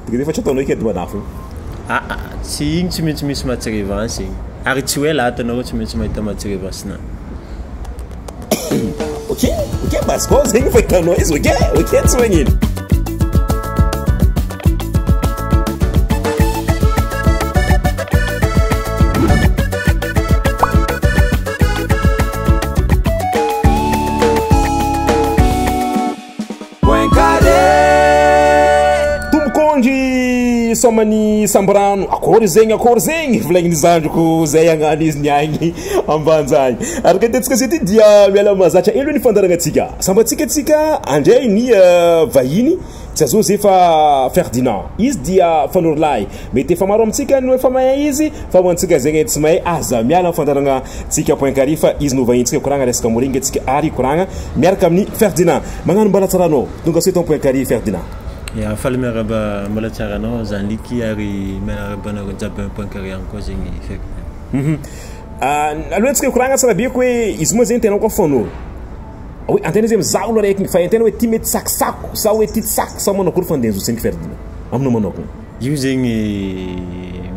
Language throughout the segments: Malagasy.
Dika zay fa tsy ataonao eky ady manafo igny. Aa tsy igny tsy maintsy misy match revanche igny ary tsy ho ela ato anareo tsy maintsy mahita match revanche na. Ok ok base koa zegny fahitanao izy ok ok tsy magnino. Point carré. Tombok'ondry saoman'i Sambirano, akory zegny akory zegny, volagnin'ny zandriko zay hagnano izy niagny Ambanja agny. Araka hitantsika zay ty dia miala mahazatra elo ny fandaharanantsika. Sambatsika tsika handray ny vahiny tsy azo zay fa Ferdinand. Izy dia fanorolahy. Mety efa maro amintsika no efa mahay izy fa ho antsika zegny tsy mahay aza miala amin'ny fandaharagna tsika point carré fa izy no vahintsika koragna resaka moringa tsika ary koragna miaraka amin'ny Ferdinand. Magnano mbala tsara anao. Tonga soa eto amin'ny point carré Ferdinand. Ya, faly miarahaba mbola tsara anao Jean Luc ary miarahaba anareo jiaby amin'ny point carré ihany koa zegny Ferdinand. Aloha antsika hikoragna tsara be hoe izy moa zegny tena koa fanoro. Hoe antena zegny mizaha olo araiky fa antena hoe ty mety sakisako sa hoe ty tsy saky sa manao akory fandehanjotsenky Ferdinand aminao manokagna. Io zegny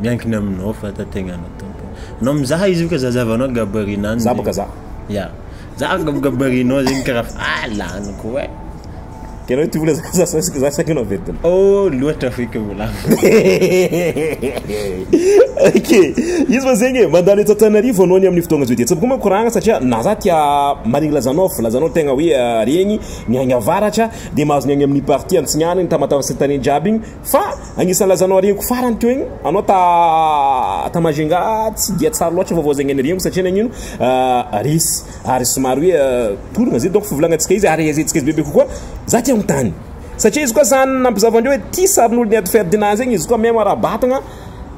miankina aminao fahatategnanao tompony. Anao mizaha izy io ka zahazahavanao gabarit-nany. Za bôka za. Ya. Za gabarit-nao zegny karaha ah laniko e. Ke anao ty vola za za sakinao Ferdinand. Oh loatra feky volagniko. Ok, izy ma zegny e, mandalo eto Antananarivo anao ny amin'ny fotoagna zao ty. Tsy afaka mikoragna satria na za tia maregny lazanao fa lazanao tegna hoe regny ny agny avaratra de mahazo ny agny amin'ny partie antsignana igny Tamatave sy tany jiaby igny fa agnisan'ny lazanao regniko farany teo igny anao ta ta Majunga tsy dia tsara loatra vaovao zegny regniko satria nagnino resy ary somary hoe tologna zay donc fivolagnantsika izy ary ahaizantsika izy bebe kokoa za tia hanontany satria izy koa zany nampizavandreo hoe ty sarin'olo niady Ferdinand zegny izy koa même ara-batagna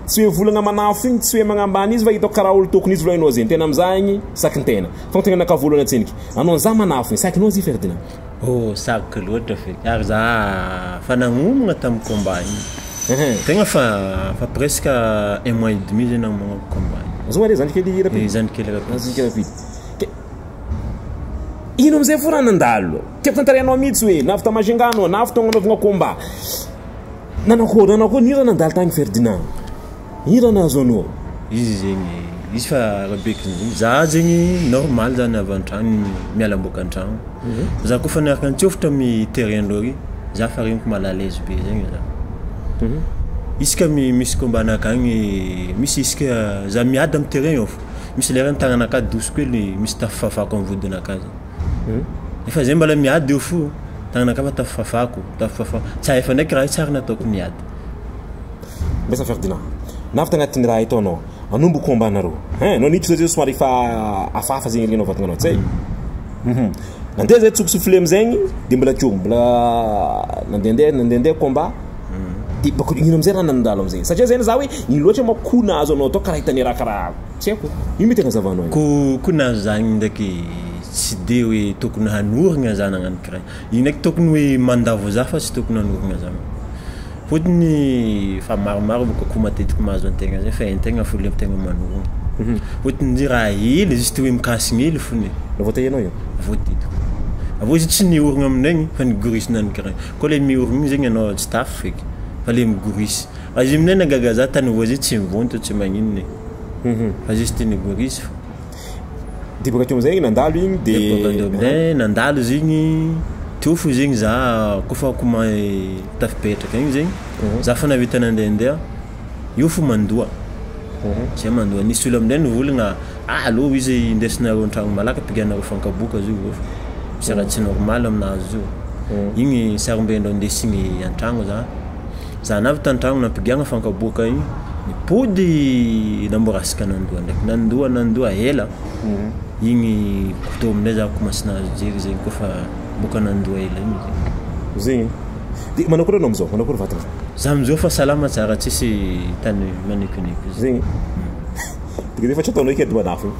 tsy hoe volagna manafo igny tsy hoe magnambany izy fa hitako karaha olo tokony izy volagninao zegny tena mizaha igny sakin-tena fagnontaniana voalohany antseniky anao nizaha manafo igny sakinao izy Ferdinand? Oh sariko loatra feky ary za fa nagnomagna tamin'ny combat igny tegna fa fa presque un mois et demi zay nagnomagnako combat igny. Azonao re zandry kely rapide? Eh zandry kely rapide. Zandry kely rapide. Ke ino amizay fo raha nandalo? Tiako tantarainao mihitsy hoe na avy ta Majunga anao na avy tao agnanaovagna combat. Nanakôry nanakôry ny raha nandalo tagny Ferdinand? Ino raha nahazo anao? Izy zegny, izy fa rabeky zegny, za zegny normal zany avy an-tragno miala boaka an-tragno, za koa fa niaraka nitsofotra amy terrain ndreo ry, za fa regniko mal à l'aise be zegny za, isaka misy combat nakagny misy isaka za miady amy terrain eo fô, misy lera tagnanakahy dosiko hely misy tafafafako amy vodinakahy zegny, nefa zay mbola miady eo fo, tagnanakahy fa tafafafako, tafafafako, tsy hay efa ndraiky raha io tsary nataoko niady. Mbesa Ferdinand, navy tagnatin'ny raha eto anao, anombo combat nareo. Hein, anao niditra zay somary efa hafahafa zegny regninao vatagnanao, tsy hay? Mhm. Nandeha zay tsoko soufflé amizegny, de mbola teo, mbola nandehandeha nandehandeha combat. De bako ino amizay raha nandalo amizay? Satria zegny za hoe ino loatra ma coup nahazo anao tao karaha hitan'ny raha karaha tsy haiko. Ino mety agnazavanao io? Ko ko nahazo zany ndraiky tsy de hoe tokony hanorigna za nagnano karaha igny ndraiky tokony hoe mandavo za fa tsy tokony hanorigna za. Fotony fa maromaro bôka koa matetiky mahazo antegna zay fa hain-tegna fo le tegna manorogno. Fotony izy raha hely juste hoe mikasigny hely fony e. Voatahianao io? Voadidiko. Avy eo izy tsy niorogno aminay fa nigorisy nany karaha igny. Koa le miorogno igny zegny anao tsy tafy feky fa le migorisy. Fa izy aminay nahagaga za tany voa zay tsy mivonto tsy magnino e. Fa juste nigorisy fô. De bôka teo amizay nandalo igny de. De bôka teo amizay nandalo izy igny, teo fo zegny za kôfa komay tafipetraka igny zegny, za fa nahavita nandehandeha, io fo mandoa, zay mandoa, nisy olo amizay nivolagna ah alô izy indesinareo an-tragno malaky ampiganareo fankaboka izy io fa misy raha tsy normal aminazy io, igny sarombendreo indesigny an-tragno za. Za navy tantragno nampigiagna fankaboaka igny, nipody namborasika nandoa ndraiky, nandoa nandoa ela, igny teo aminay za commence nahazo jery zegny kôfa boaka nandoa ela igny zegny. Zegny. De manao akory anao amizao? Manao akory vatagna? Za amizao fa salama tsara tsisy tany manikoniko zegny. Zegny. De efa tsy ataonao eky ady manafo igny?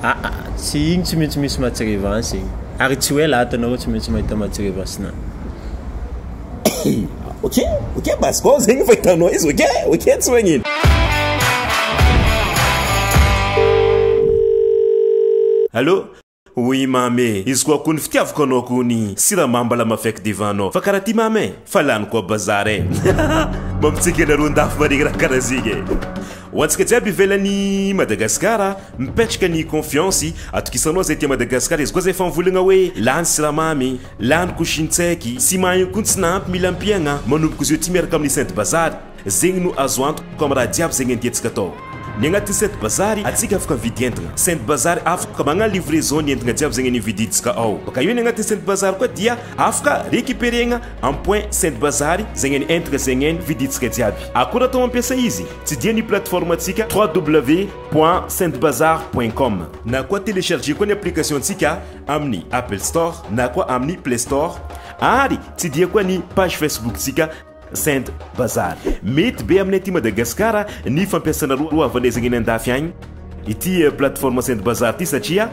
Aa tsy igny tsy maintsy misy match revanche igny, ary tsy ho ela ato anareo tsy maintsy mahita match revanche na. Ok, ok basy koa zegny fahitanao izy, ok, ok tsy magnino. Allô? Oui mamy e, izy koa kony fitiavako anao kony siramamy mbala mafaiky devant anao fa karaha ty mamy e, fa lany koa bazary e. Mampitsika anareo andafy maregny raha karaha zegny e. Ho antsika jiaby ivelan'i Madagasikara, mipetraka ny confiance, atokisanao zay aty Madagasikara izy koa zay efa mivolagna hoe lany siramamy, lany koshintsaiky, ciment io koa tsy nahampy mila ampiagna, manomboka izy io aty miaraka amin'ny Sainte Bazary, zegny no azo antoka amin'ny raha jiaby zegny andiantsika atao. Ny agnatin'ny Sainte Bazary atsika afaka mividy entagna, Sainte Bazary afaka magnano livraison ny entagna jiaby zegny nividintsika ao. Baka eo ny agnatin'ny Sainte Bazary koa dia afaka recuperegna am point Sainte Bazary zegny ny entagna zegny vidintsika jiaby. Akory atao mampiasa izy? Tsy dia ny plateforme antsika www point saintebazar point com na koa télécharger koa ny application antsika amin'ny Apple Store na koa amin'ny Play Store ary tsy dia koa ny page Facebook tsika Sainte Bazar. Mety be aminay aty Madagasikara ny fampiasana roa havanezagna eny andafy agny ity plateforme Sainte Bazar ity satria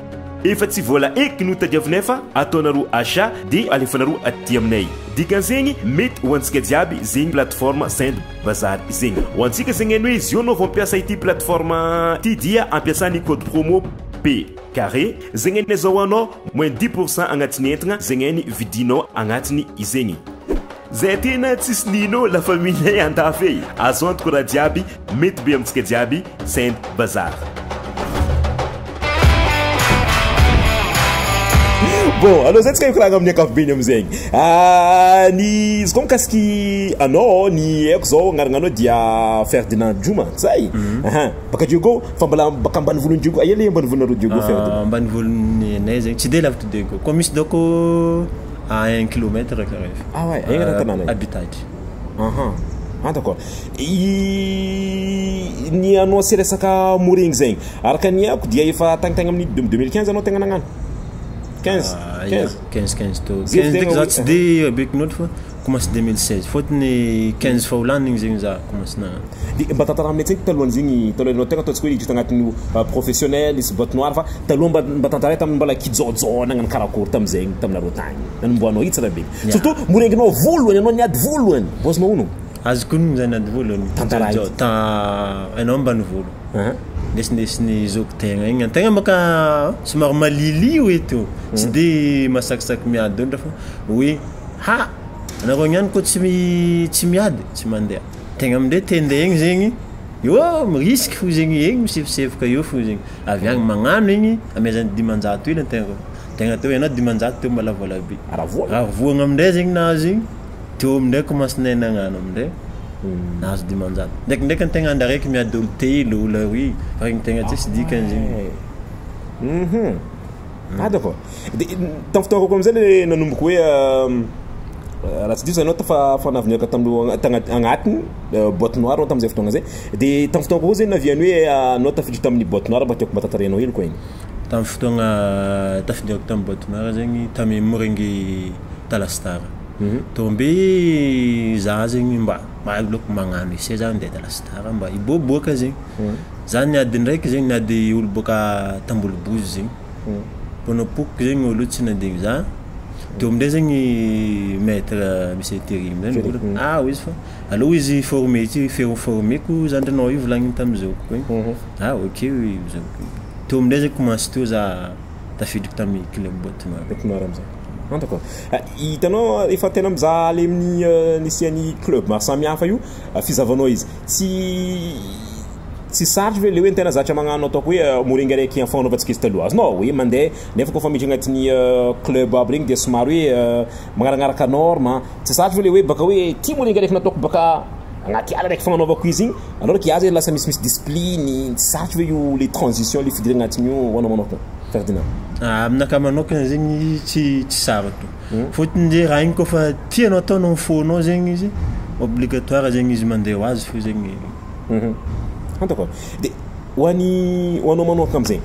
efa tsy vola eky no tadiavinay fa ataonareo achat de alefanareo aty aminay. Dikan'zegny mety ho antsika jiaby zegny plateforme Sainte Bazar zegny. Ho antsika zegny hainy hoe izy io anao vao ampiasa ity plateforme ty dia ampiasa ny code promo P carré zegny hainy azahoanao moins 10% agnatin'ny entagna zegny hainy vidinao agnatiny izegny. Zay tena tsisy nino la famille nay andafy e! Azo antoko raha jiaby mety be amintsika jiaby Saint Bazar. Bon, aleo zay tsika hikoragna amin'ny ankapobeny amizegny. Ah, ny izy koa mikasiky anao, ny haiko zao agnaragnanao dia Ferdinand Djuma, zay? Aha. Baka Diego, fa mbola baka ambanivolon'i Diego, aia le ambanivolonareo Diego Ferdinand? Ambanivolon'ny anay zegny tsy de lavitry Diego. Koa misy dôko À un kilomètre karaha io. Ah ouais, aigna raha tanàna io. Habitat. Aha. Ah d'accord. Ny anao sy resaka morengy zegny, araka ny haiko dia efa tagny tagny amin'ny 2015 anao tegna nagnano. 15, 15. 15 15 teo. 15 ndraiky za tsy de abeky loatra fa commence 2016 fôtony 15 fa ho lany igny zegny za commence nagnano. Dia mba tantara aminay tsaiky talohan'izegny, taloha ianao tegna ataontsika hoe hiditra tagnatin'io professionnel sy boîte noire fa taloha mba mba tantaray tamin'ny mbola kijôjô nagnano karakory tamizegny taminareo tagny nanombohanao io tsara be. Surtout morenginao voalohany anao niady voalohany, boss-nao hono? Azoko honogno za niady voalohany. Tantaray. Kijôjô ta anao ambanivolo. Nesindesin'ny zoky tegna igny, antegna bôka somary malilio hoe teo, tsy de masakisaky miady loatra fa hoe ha anareo niany kô tsy tsy miady tsy mandeha. Tegna amindray te handeha egny zegny, eo mirisky fo zegny egny misefosefoka eo fo zegny, avy agny magnano igny amezany 500 hely antegna koa, tegna teo ianao 500 teo mbala vola be, raha voagna amindray zegny nahazo igny, teo amindray commence nahay nagnano amindray nahazo 500, ndraikindraiky antegna andro araiky miady olo telo, olo aroy, fa regny tegna tsisy dikany zegny. Ah d'accord. De tamin'ny fotoana kokoa amizay le nanomboka hoe raha tsy diso ianao fa fa navy niaraka tamin'ireo tagnat- agnatiny boîte noire anao tamin'izay fotoagna zay. De tamin'ny fotoagna kokoa zay naviany hoe anao tafiditra tamin'ny boîte noire mba tiako mba tantarainao hely koa igny. Tamin'ny fotoagna tafidirako tamin'ny boîte noire zegny tamin'ny morengy Talastar. Tombe za zegny mba aleoko magnano essai za andeha Talastar mba hiboaboaka zegny. Za niady ndraiky zegny niady olo boaka Tambolobozy zegny. Mpanao poky zegny olo io tsy nandigny za. Teo amindray zegny maître monsieur Thierry amizay nivolagna, ah hoy izy fa aleo izy former ty fe- formeko zandrinao io volagniny tamy zokiko igny. Ah ok hoy zokiko igny. Teo amindray zegny commence teo za tafiditry tamy club boîte noire. Boîte noire amizay. Ah d'accord. Hitanao efa tena mizaha le amin'ny nisian'ny club maro samihafa io fizahavanao izy. Tsy tsy sarotry ve le hoe tena zatra magnano ataoko hoe morengy araiky amin'ny fagnanaovantsika izy taloha azonao hoe mandeha nefa koa fa miditra agnatin'ny club aby regny dia somary hoe magnaragnaraka norme tsy sarotry ve le hoe baka hoe ty morengy araiky nataoko baka agnaty ala araiky fagnanaovako izy igny alors que azy lasa misimisy discipline tsy sarotry ve io le transition le fidirana agnatin'io ho anao manokana Ferdinand? Aminakahy manokana zegny tsy tsy sarotro fôtony ze raha igny kôfa tianao ataonao amin'ny fônao zegny izy obligatoire zegny izy mandeha ho azy fô zegny. D'accord. De ho an'ny ho anao manokana amizay,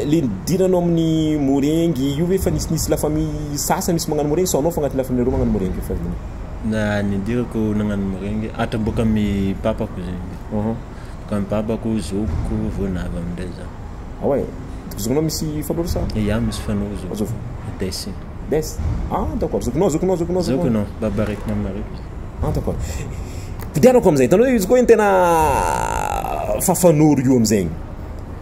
le nidiranao amin'ny morengy io ve efa nisinisy la famille sasany misy magnano morengy sa anao fa agnatin'ny la famille nareo magnano morengy Ferdinand? Na nidirako nagnano morengy hatra boaka amin'ny papako zegny. Boaka amin'ny papako, zokiko, vao navy amindray za. Ah ouais, zokinao misy fanoro sa? Ya misy fanoro zokiko. Azovy? Desy. Desy? Ah d'accord, zokinao, zokinao, zokinao, zokinao. Baba araiky mama araiky. Ah d'accord. Podianako amizay, hitanao izy koa iny tena fafanoro io amizegny.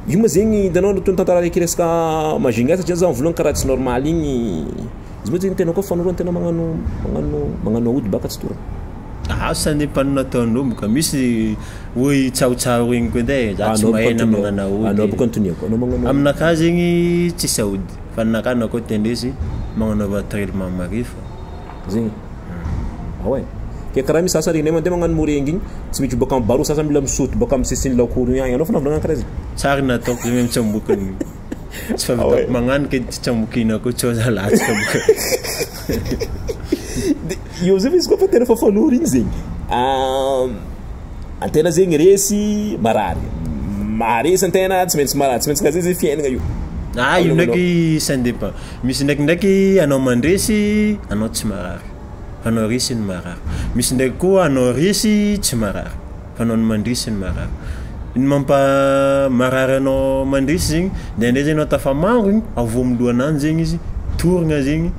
Io ma zegny hitanao no tantara araiky resaka Majunga satria za voalohany karaha tsy normal igny. Izy moa zegny tena koa fanoro tena magnano magnano magnano aody baka tsy torana. Asa ny mpanona ataondreo boka misy hoy tsahotsaro regny koa edy e, za tsy mahay na magnano aody. Anao boka antoniako, anao magnano. Aminakahy zegny tsisy aody fa ninakahy na koa tendresy magnanaova trailement marefo. Zegny. Ah ouais. Ke karaha misy sasa regninay mandeha magnano morengy igny, tsy miditry bôka amin'ny barreau sasa mila misaoty bôka amin'ny sisin'ny lakoro igny agny, anao fa nahavita nagnano karaha zegny? Tsara nataoko zegny mitsambokiny. Tsy fahavitako magnano ke tsy tsambokina koa tsy aza latsaka boka. De eo amizay fa izy koa fa tena fafanoro igny zegny, antena zegny resy marary, maharesy antena tsy maintsy marary, tsy maintsy karaha zay zegny fiaignana io. Ah io ndraiky ça dépend, misy ndraikindraiky anao mandresy anao tsy marary fa anao resy no marary, misy ndraiky koa anao resy tsy marary fa anao ny mandresy no marary, ny mampa marary anao mandresy zegny ndraindray zegny anao tafamango igny avoa amin'ny lohananjy zegny izy toragna zegny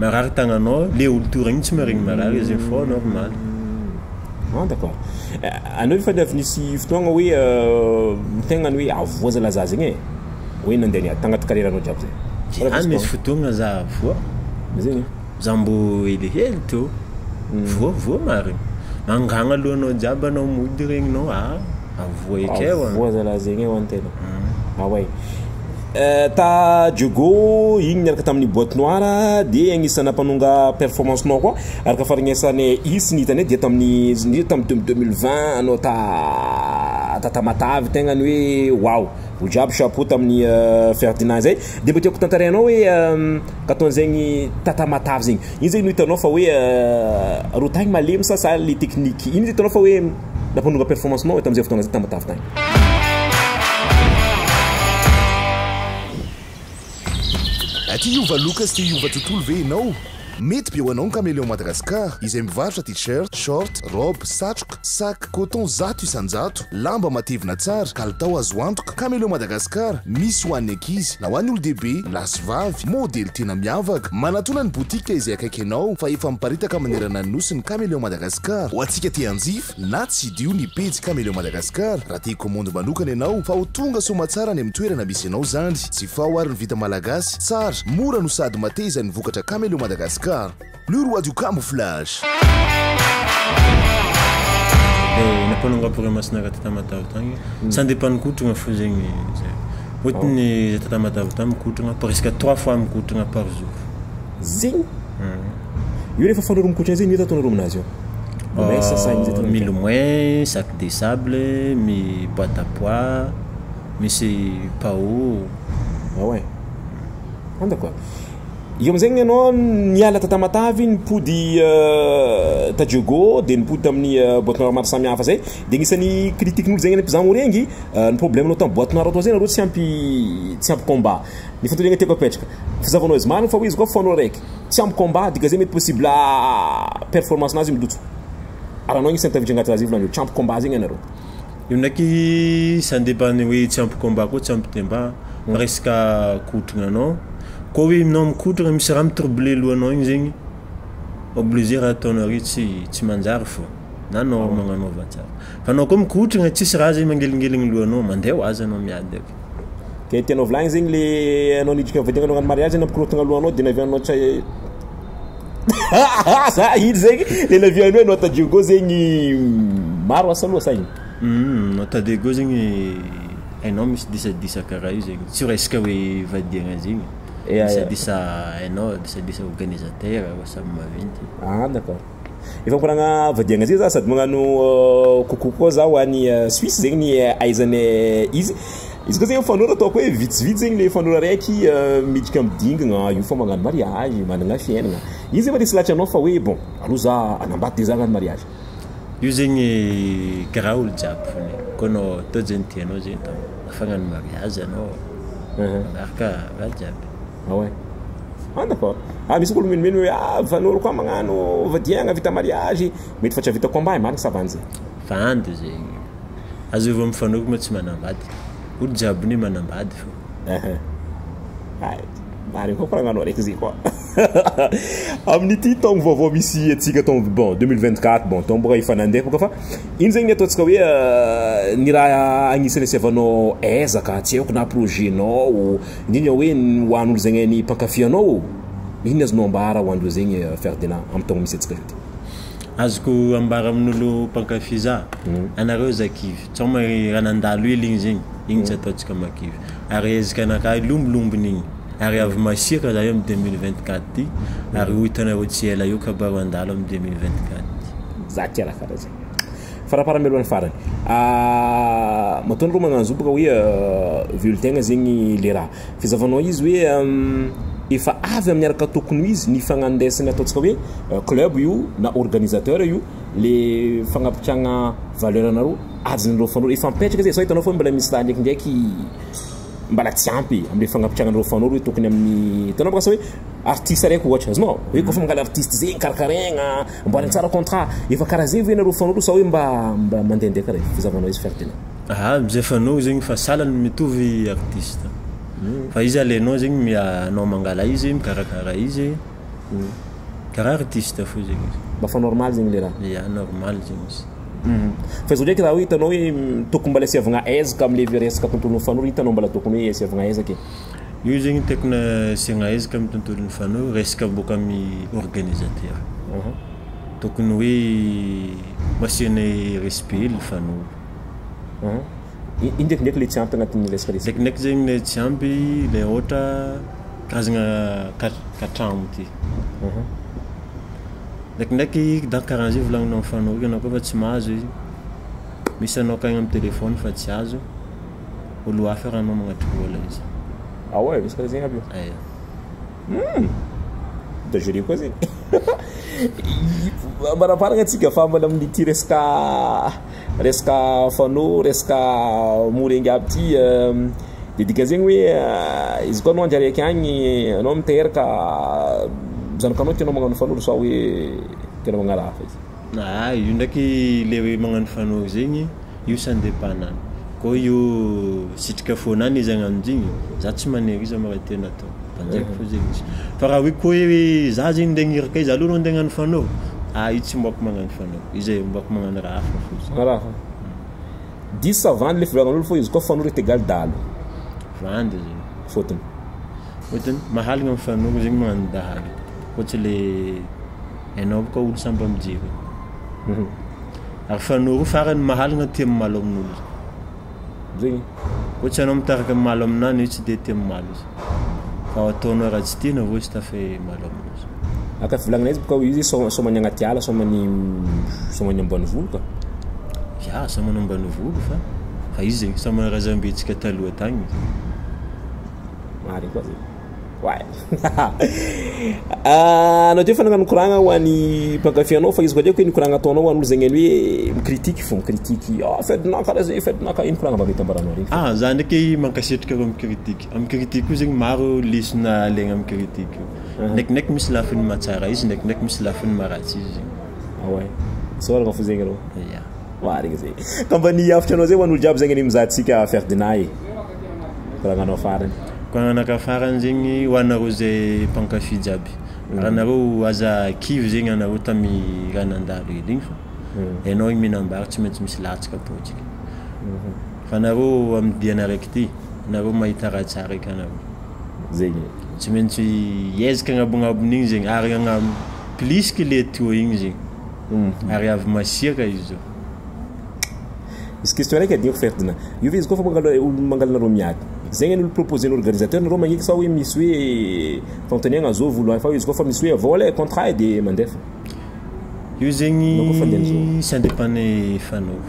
marary tagnanao le olo toragna igny tsy maharegny marary izy fô normal. Ah d'accord. Anao efa avy nisy fotoagna hoe tegna ny hoe avoa zalahy za zegny e, hoe nandeha niady tagnaty carrière-nao jiaby zay. Ah misy fotoagna za avoa. Zegny. Za mbô helihely teo, voa voa marigny, mangagna alohanao jiaby anao mody regninao ah avoa eky e. Avoa zalahy zegny e ho antegna. Ah ouais. Ta Diogo igny niaraka tamin'ny boîte noire dia agnisan'ny nampanonga performance-nao koa araka faharegnesanay izy ny hitanay dia tamin'ny indrindra tamin'ny 2020 anao ta ta Tamatave tegna ny hoe waouh olo jiaby chapeau tamin'ny Ferdinand zay dia mba tiako tantarainao hoe kataon'zegny ta Tamatave zegny ino zegny no hitanao fa hoe rô tagny malemy sa sa le technique ino zay hitanao fa hoe nampanonga performance-nao tamin'izay fotoagna zay Tamatave tagny. Te hiova look sy te hiova tontolo ve ianao? Mety be ho anao ny Caméléon Madagascar, izay mivarotra t-shirt, short, robe, satroka, sac, coton 100%, lamba matevina tsara, kalitao azo antoka. Caméléon Madagascar, misy ho an'ny ankizy na ho an'ny olon-dehibe, lahy sy vavy, modely tena miavaka. Manatona ny boutique izay akaiky anao fa efa miparitaka manerana ny nosy ny Caméléon Madagascar. Ho antsika te hanjifa na tsidiho ny pejy Caméléon Madagascar raha te hikomandy manokana ianao fa ho tonga soamatsara any amin'ny toerana misy anao izany. Jifao ary ny vita malagasy, tsara, mora no sady mateza ny vokatra Caméléon Madagascar. Le roi du camouflage. Le nampanonga masina ta Tamatave tagny, tsy andeha mpanokotrana fo zegny zay. Fôtony zay ta Tamatave tagny mikotrana presque trois fois mikotrana par jour. Zegny? Io rehefa fanoro mikotrana zegny ino ataonareo aminazy io? Milomay, sac de sable, mi boîte à pois, misy pao. Ah ouais. Ah d'accord. Io amizegny anao niala ta Tamatave nipody ta Diogo dia nipody tamin'ny boîte noire maro samihafa zay dia agnisan'ny critiquen'olo zegny any mpizaha morengy ny problème-nao tamin'ny boîte noire tao zay nareo tsy ampy tsy ampy combat. Ny fanontaniana tiako apetraka, fizahavanao izy marina fa hoe izy koa fanao raiky tsy ampy combat dika zay mety possible performance-nazy milotso. Ary anao agnisan'ny tafiditra agnaty raha zay volan'io tsy ampy combat zegny anareo. Io ndraiky ça dépend ny hoe tsy ampy combat koa tsy ampy débat fa resaka kotrana anao koa hoe aminao mikotrana misy raha mi-troubler lohanao igny zegny obligé raha ataonao ry tsy tsy manjary fô na anao magnanaova tsara fa anao koa mikotrana tsisy raha zegny magneligngeligny lohanao mandeha ho azy anao miady aby. Ke tianao volagny zegny le anao niditra vadiagna anao hagnano mariage nampikorontagna lohanao de navianao tsy sa ino zegny le navianao anao ta Diogo zegny maro asa aloha sa ino? Anao ta Diogo zegny hainao misy disadisa karaha io zegny tsy resaka hoe vadiagna zegny disadisa hainao disadisa organisateur samy maventy. Ah d'accord. Efa mikoragna vadiagna zay za sady magnano coucou koa za ho an'ny Suisse zegny ny ahaizanay izy. Izy koa zegny fanora ataoko hoe vitsivitsy zegny le fanora raiky miditra amin'ny dingana io fa magnano mariage, managna fiainana. Izy zegny resy lahatra anao fa hoe bon aloha za hanambady de za hagnano mariage. Io zegny karaha olo jiaby fogna koa anao atao zegny tianao zegny atao afa hagnano mariage anao magnaraka raha jiaby. Ah ouais. Ah d'accord. Ah misy olo minomino hoe ah vanoro koa magnano vadiagna vita mariage mety fa tsy havita combat marina sa vandy zegny? Vandy zegny. Azo avy amin'ny fanoro moa tsy manambady. Olo jiaby ny manambady fô. Ay, marina koa koragnanao raiky zay koa. Amin'ity taogno vaovao misy antsika taogno bon 2024 bon taogno boka efa nandeha boka fa ino zegny ny ataontsika hoe ny raha agnisan'ny asiavanao ezaka tsy haiko na projet-nao indrindra hoe ho an'olo zegny ny mpankafy anao ino azonao ambara ho andreo zegny Ferdinand amin'ny taogno misy antsika zao ty? Azoko ambara amin'olo mpankafy za, anareo za kivy, tsao ma raha nandalo hely igny zegny, igny tsy ataontsika makivy, ary ezaka anakahy lombolombony igny, ary avy masiaka za io am 2024 ty, ary ho hitanareo tsy ela eo kabaro handalo am 2024 ty. Za tia raha karaha zay. Faraparany mialohan'ny farany. Matoa nareo magnano zo boka hoe velon-tegna zegny le raha. Fizavanao izy hoe efa avy amin'ny araka tokony ho izy ny fagnandesana ataontsika hoe club io na organisateur io le fagnapitrahagna valeur anareo ajinareo fanoro efa mipetraka zay sao hitanao fa mbola misy raha ndraikindraiky mbala tsy ampy amle fagnapitragnanareo fanoro hoe tokony amin'ny hitanao baka sa hoe artiste raiky ohatra azonao hoe kofa mangala artiste zegny karakaraigna amboarigny tsara contrat efa karaha zegny ve nareo fanoro sa hoe mba mba mandehandeha karaha io fizavanao izy Ferdinand. Aha, amizay fanao zegny fa salany mitovy artiste fa izy alainao zegny anao mangala izy mikarakara izy karaha artiste fo zegny izy. Mba fa normal zegny le raha. Ya normal zegny izy. Fa izy ndraiky raha hoe hitanao hoe tokony mbola asiavagna ezaka amle resaka tontolon'ny fanoro hitanao mbola tokony hoe asiavagna ezaka e. Io zegny tokony asiagna ezaka amin'ny tontolon'ny fanoro resaka boaka amin'ny organisateur. Tokony hoe masiana respect hely fanoro. Ino ndraikindraiky le tsy ampy agnatin'ny resaka resaka? Ndraikindraiky zegny le tsy ampy le ôhatra karazagna katramo ty. Ndraikindraiky donc karaha zay volagninao amin'ny fanoro anao koa fa tsy mahazo izy, misy anao akagny amin'ny téléphone fa tsy azo, olo hafa raha anao magnatitra vola izy. Ah ouais, misy karaha zegny aby io? Aya. Dangereux koa zegny. Ambarambaragna antsika fa mbola amin'ity resaka resaka fanao, resaka morengy aby ty de dikan'izegny hoe izy koa anao andro araiky agny anao miteraka zanakanao tianao magnano fanoro sa hoe tianao magnano raha hafa izy? Ah, io ndraiky le hoe magnano fanoro zegny, io ça dépend anany. Koa io sitrika fônany izy hagnano zegny, za tsy manery izy amy raha tiany atao, tanjeko fô zegny izy. Fa raha hoe koa hoe za zegny ndeha hagniraka izy aleo anao ndeha hagnano fanoro, ah io tsy mbôko magnano fanoro, izy e mbôko magnano raha hafa fô izy. Raha hafa. Diso sa vandy le fivoaran'olo fô izy koa fanoro est égal dahalo. Vandy zegny. Fôtony. Fôtony mahaligna amy fanoro zegny magnano dahalo, koa tsy le hainao bôka olo samby mijery. Ary fanoro farany mahaligna tia mimalo amin'olo. Zegny. Koa tsy anao mitarika mimalo aminany io tsy de tia mimalo izy. Fa ataonao raha tsy tiany avao izy tafa malo aminao izy. Aka volagnina izy boka izy somany agnaty ala, somany somany ambanivolo ka. Ya, somany ambanivolo fa fa izy zegny somany razambetsika taloha tagny. Marigny koa zegny. Ouais. Anao teo efa nagnano koragna ho an'ny mpankafy anao fa izy koa ndraiky hoe ny koragna ataonao ho an'olo zegny hainy hoe mikritiky fô mikritiky ah Ferdinand karaha zay Ferdinand karaha ino koragna mba mety ambaranao regny? Ah za ndraiky mankasitraka reo mikritiky, amy critique io zegny maro lesona alaigna amy critique io, ndraikindraiky misy lafiny mahatsara izy, ndraikindraiky misy lafiny maharatsy izy zegny. Ah ouais, isaoragna fo zegny rô. Ya. Marigny zay. Ka mba ny hafatra anao zay ho an'olo jiaby zegny anie mizaha antsika Ferdinand e. Koragnanao farany. Koragnanaka farany zegny ho anareo zay mpankafy jiaby. Raha anareo aza kivy zegny anareo tamy raha nandalo hely igny fa hainao igny mihinam-bary tsy maintsy misy latsaka ataontsika. Fa anareo amy diana araiky ty, anareo mahita raha tsara eky anareo. Zegny. Tsy maintsy hiezaka agnabognabony igny zegny ary agnano plus que le teo igny zegny. Ary avy masiaka izy zao. Misy question raiky adinoko Ferdinand. Io ve izy koa fa mangala olo mangala nareo miady. Zegny ny olo proposer-n'ny organisateur nareo magneky sa hoe misy hoe fanontaniagna azovy olo fa izy koa fa misy hoe avao le contrat e de mandefa. Io Anao koa fa andeha zegny ça dépend ny fanao.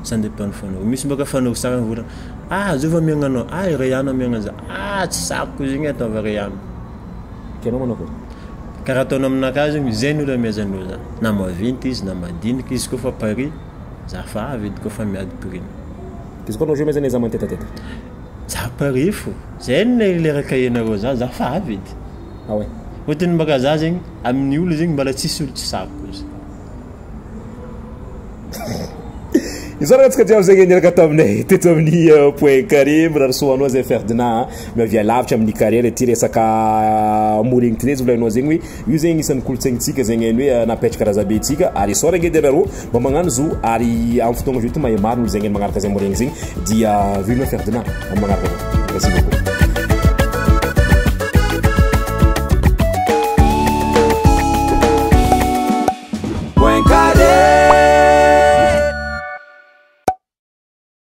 Ça dépend ny fanao. Misy bôka fanao sara mivolagna ah zao va amiagna anao, ah i Rihanna amiagna za, ah tsy sahako zegny ataova Rihanna. Ke anao manao akory? Karaha ataonao aminakahy zegny, zay ny olo amiazanao za, na maventy izy na madinika izy koa fa pare za fa avy edy koa fa miady prix. Izy koa anao jamais zany za mantetateta. Za pare fô, zay ny lera kahianareo za, za fa avy edy. Ah ouais. Fôtony baka za zegny amin'ny olo zegny mbala tsisy olo tsy sahako izy. Isaorana antsika jiaby zegny niaraka taminay teto amin'ny Point Carré. Mirary soa anao zay Ferdinand a. Miavia lavitra amin'ny carrière ty resaka morengy ty zay volaninao zegny hoe io zegny anisan'ny kolontsaintsika zegny hainy hoe napetraka razambentsika ary isaorana edy anareo mba magnano zo ary amin'ny fotoagna zao ty mahay maro olo zegny magnaraka zay morengy zegny dia veloma Ferdinand amin'ny magnaraka. Merci beaucoup.